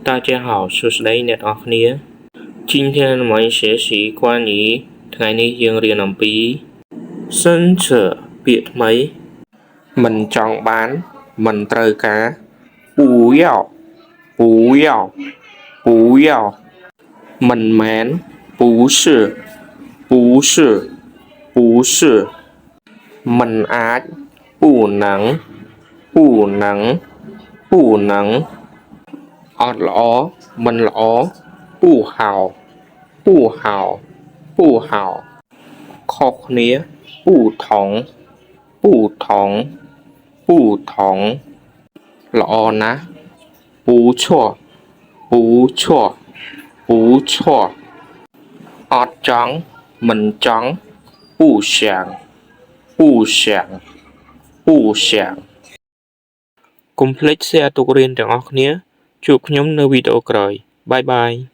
大家好 សួស្តីអ្នកទាំងអស់គ្នា今天我们学习关于ថ្ងៃនេះយើងរៀនអំពី 新词 ពាក្យថ្មី មិនចង់បាន មិនត្រូវការ 不要不要不要 មិនមែន 不是不是不是 មិនអាច 不能不能不能 អត់ល្អមិនល្អ 不好不好不好 ខុសគ្នា 不同不同不同 ល្អណាស់ 不错不错不错 អត់ចង់មិនចង់ 不想不想不想 កុំភ្លេច share ទុករៀនទាំងអស់គ្នា ជួបខ្ញុំនៅវីដេអូក្រោយ bye bye.